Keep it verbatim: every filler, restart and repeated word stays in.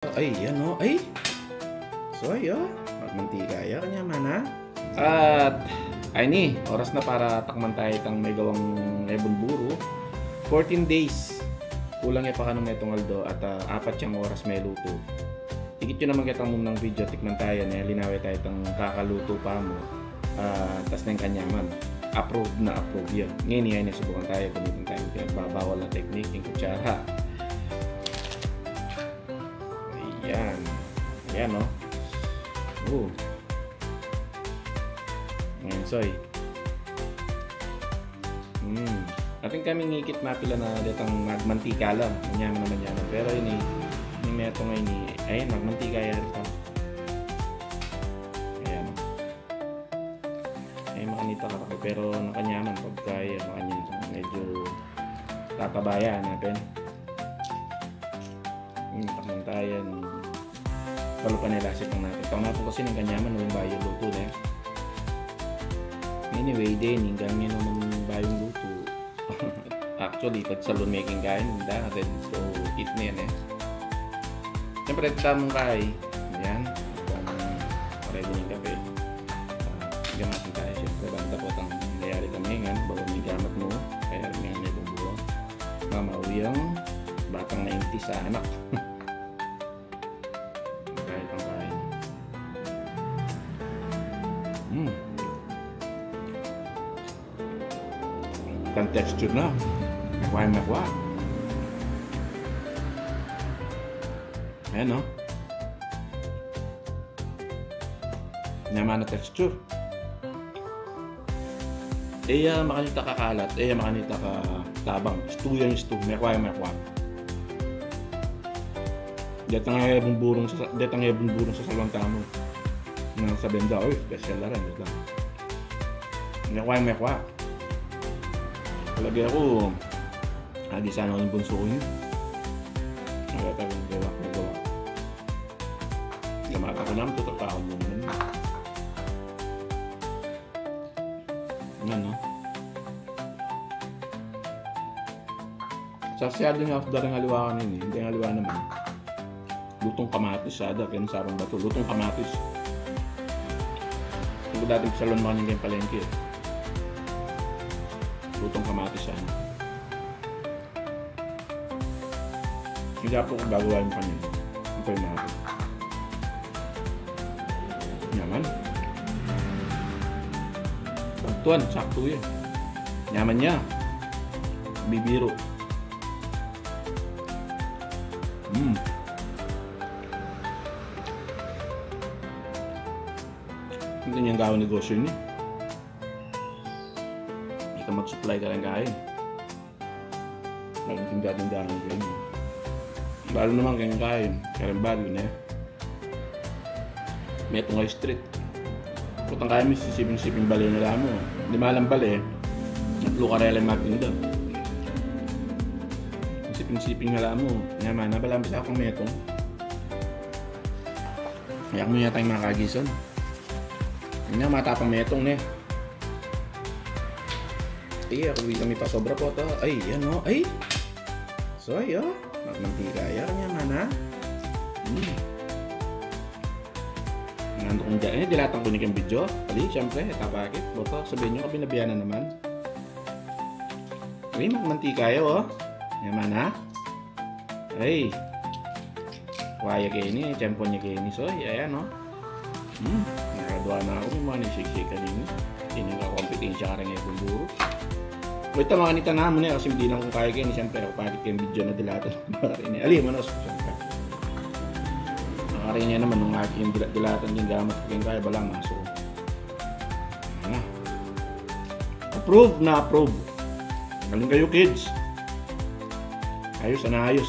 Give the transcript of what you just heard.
Ay, yan o. Ay! So, ay, o. Magmantika ya, kanyaman na. At, ay ni, oras na para takman taya itang megawang ebon buro. Fourteen days. Kulang ya pa kanung metung aldo at, ah, apat yang oras melutu. Ikit yu naman ketang munang video, tikman taya ne, linawe taya itang kakalutu pa mu. Ah, tas neng kanyaman. Approve na approve ya. Ngeni, ay ne, subukan taya, gamitan taya ing pinagbabawal na teknik, ing kutsara. Ayan. Ayan, o. O. Ayan, soy. Hmm. Atin kami ngikit mapila na detang magmantika la. Manyaman na manyaman. Pero ini, ini metung ini, ayan, magmantika ya rita. Ayan. Ay, makanita ka pa, pero nakanyaman pagka, eh, makanyan, medyo tataba ya, hanapin. Hmm, takman taya. Balu pa ne la, sitikman natu. Tau natu kasi neng kanyaman, nung bayu lutu ne. Anyway, deni, hanggang yan naman bayung lutu. Actually, pag salon making kain, da, ready to eat na yan, eh. Siyempre, tamung kain. Ayan. Kung ready na ing kape. Ah, gamitan taya, siyempre, banta po itang nangyari kami, ngan, bawa may gamat mu, kaya rin nga may buburo. Mamawi ang batang nineties anak. Kain, kain. Mm. Itang texture na. Mekwa, mekwa. Ayan, no? Nyaman na texture. E ya makanita ka kalat, e ya makanita ka tabang. Istu yang istu, mekwa yang mekwa. Detang e bumburung sa, detang e bumburung sa salon tamu. Nang sa benda, oy, special la rin, detang. Mekwa yang mekwa. Lagi aku, lagi sana yung bunso ko yun. Lagi aku, gawa, gawa. Gamata ko naman, tutukahan mo naman. Yan, no? Sasyado niya ako daring aliwa kanini, hindi yung aliwa naman. Lutong kamatis, sada, kaya sarang bato. Lutong kamatis. Kung dating salon mo kanina yung palengke, eh. Lutong kamatis, sana. Hindi po ko gagawa yung panin. Ang panin natin. Nyaman. Pagtuan, sakto yan. Nyaman niya. Bibiro. Mm. Hindi niyang gawang negosyo ini. Ika mag-supply ka lang kain. Laging tinda-tindahan kain. Balu naman keng kain, kareng balu ne. Metung a street. Kutang kain mi, sisiping-siping bale na la mu. Lima lang bale, tatlu karela ing matinda. Sisiping-siping na la mu. Nyaman na, balamu sa akung metung. Kaya kung yata yung makagisan. Nya, matapang metung ne. Iya, kung bisa mi pasobra po to. Ay, yan o. Ay! So, ay, o. Magmantika ya, kanyaman na. Hmm. Nandun kung dyan. Eh, dilatan ku ne keng video. Ali, siyempre, tapakit. Boto, sabihin nyo, kabinabihan na naman. Ay, magmantika ya, o. Nyaman na. Ay. Waya keni, tiyempo ne keni, soy, ayan, o. Hmm, nakadua na aku, mga nagsiksik kanini. Ini nga kompetensya kareng e bumburung. Wait, makanita na mu ne, kasi hindi na kung kaya keni, siyempre, aku pakit keng video na dilatan. Ini, ali, manos, siyempre. Nakarin niya naman, nung aki yung dila-, dilatan din, gamat keng kaya, bala, maso. Ayan na. Approve na approve. Galing kayo, kids. Ayos, ana, ayos.